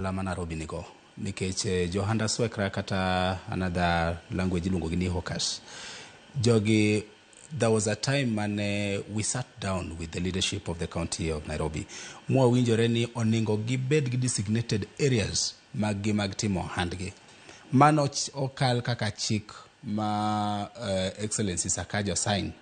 Ma Nairobi nigo nikech johanda swekra kata another language iluongo gi ni hawkers. Jogi, there was a time mane we sat down with the leadership of the county of Nairobi mwawinjore ni oningo gibed gi designated areas mag gi mag timo ohandgi. Mano okal kaka chik ma Excellency Sakaja sign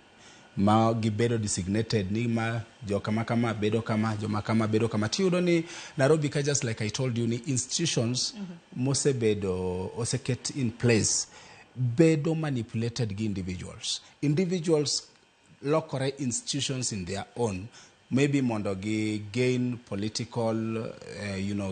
ma gibedo designated ni ma jokama kama bedo kama, joma kama bedo kama. Tiyudo ni Nairobi ka, just like I told you, ni institutions mosebedo oseket in place bedo manipulated gi individuals. Individuals lokore institutions in their own, maybe mondo gi gain political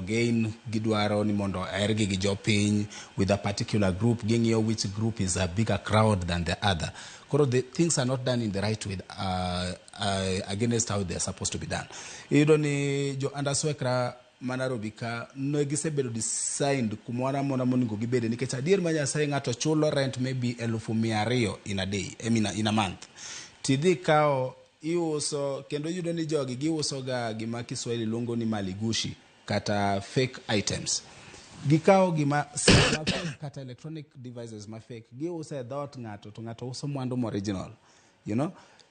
gain. Gidwaro ni mondo ohergi gi jopiny with a particular group. Ging'iyo which group is a bigger crowd than the other. Koro the things are not done in the right way, against how they are supposed to be done. Iyudo ni jo andaswekra ma Nairobi ka ne gisebedo designed kumoro amora monego gibede, nikech adier ma Nyasaye, ng'ato chulo rent maybe 200,000 in a day, I mean, in a month, tidhi kawo iuso. Kendo iyudo ni jogi giuso ga gima Kiswahili luongo ni maligushi kata fake items. Gikawo gima simu ma fake kata electronic devices ma fake, giuso e dhoot ng'ato, to ng'ato uso mwandu ma original.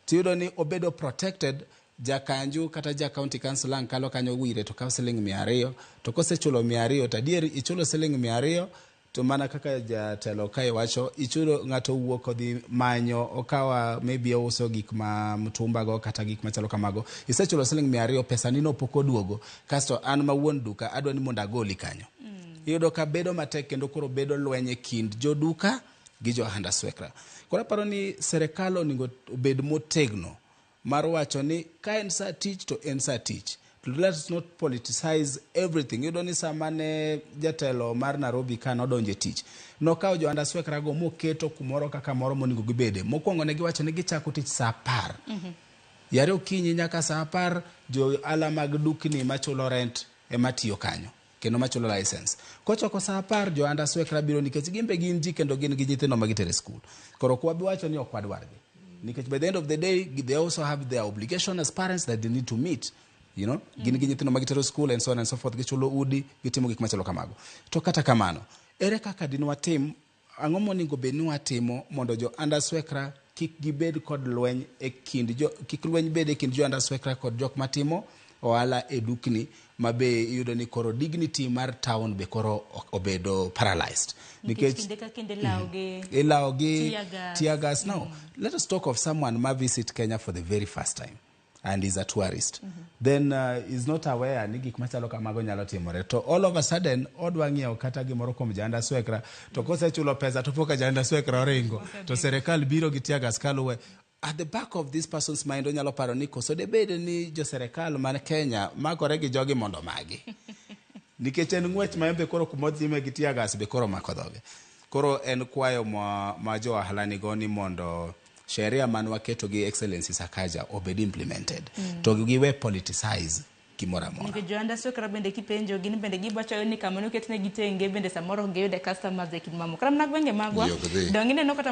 Tiyudo ni obedo protected. Jakanju kata ja county council ang' kalo kanyo wire to kawo siling 200, to kosechulo 200, to adier ichulo siling 200. To mana kaka jatelo kae wacho, ichulo ng'ato wuok odhi manyo okawa, maybe ouso gik ma mtumba go kata gik machalo kamago, isechulo siling 200, pesa ni no pok oduogo. Kasto an ma wuon duka adwa ni mondo agoli kanyo. Iyudo ka bedo matek kendo koro bedo lweny e kind joduka gi jo handaswekra. Koro aparo ni serikal onego obed motegno mar wacho ni ka en sa tich to en sa tich. Let us not politicize everything. Iyudo ni sama ne jatelo mar Nairobi ka nodonjo e tich, nokawo jo andaswekra go moketo kumoro kaka moro monego gibede. Mokwongo ne giwacho ni gichako tich sa 10 yare okinyi nyaka sa 10. Jo ohala mag dukni machulo rent ema tiyo kanyo kendo machulo license. Kochoko sa 10, jo andaswekra biro, nikech gin be gin ji kendo gin gi nyithindo ma gitere skul. Koro ok wabi wacho ni ok wadwargi, nikech by the end of the day they also have their obligation as parents that they need to meet. Gin gi nyithindo ma gitero skul and so on and so forth, gichulo udi, gitimo gik machalo kamago. To kata kamano, ere kaka din watim? Ang'o monego bed ni watimo mondo jo andaswekra kik gibed kod lweny e kind jo, kik lweny bed e kind jo andaswekra kod jok matimo ohala e dukni, ma be iyudo ni koro dignity mar town be koro obedo paralyzed? Nikech kinde ka kinde lawo gi ilawo gi tear gas. Tear gas. Now let us talk of someone ma visit Kenya for the very first time and is a tourist, then is not aware ni gik machalo kamago nyalo timore, to all of a sudden odwa ng'iewo kata gimoro kuom janda swekra, to kosechulo pesa to poka janda swekra oringo, to serikal biro gi tear gas kaluwe. At the back of this person's mind onyalo paro ni koso debed ni jo serikal man Kenya makore gi jogi mondo magi, nikech en ng'wech ma embe koro kumodhime gi tear gas be koro mako dhoge. Koro en kwayo ma jo ohala nigo ni mondo sheria man waketo gi Excellency Sakaja obed implemented, to giwe politicize gimoro amora. Nikech jo andaswekra bende kipenjo gin bende giwacho ni kama noketnegi tenge bende samoro ok giyude customers e kind mamoko kata mana gwenge magwa. Ji ok dhi. Dong ineno kata